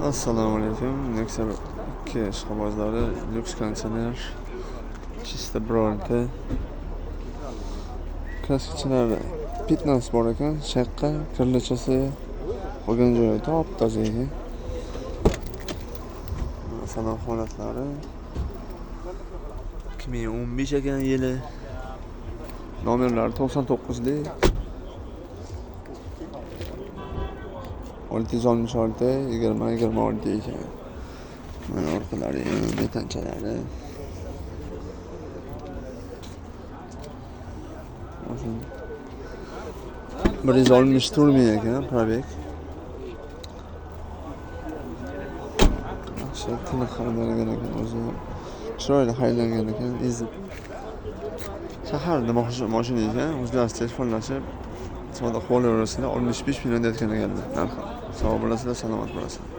Assalomu alaykum. Nexia 2 ishqibozlari, lyuks konditsioner, чисто birorta. Kraskachilari 15 bor ekan, shaqqa, kirlichasi, qolgan joyi top-toza ekan. Salon holatlari 2015 ekan yili. Nomerlari 99lik. 666 20 26 ekan. Mana orqalari ham metanchalari. Bir yuz oltmish to'rt ming ekan probeg. Yaxshi tiniq haydalgan ekan o'zi ham. Chiroyli haydalgan ekan. Ezib. Shaharda mashina ekan. O'zlari telefonlashib savdo qilib olaverasizlar. 65 million deyotgan ekanlar narxi. Sog' bo'lasizlar, salomat bo'lasizlar.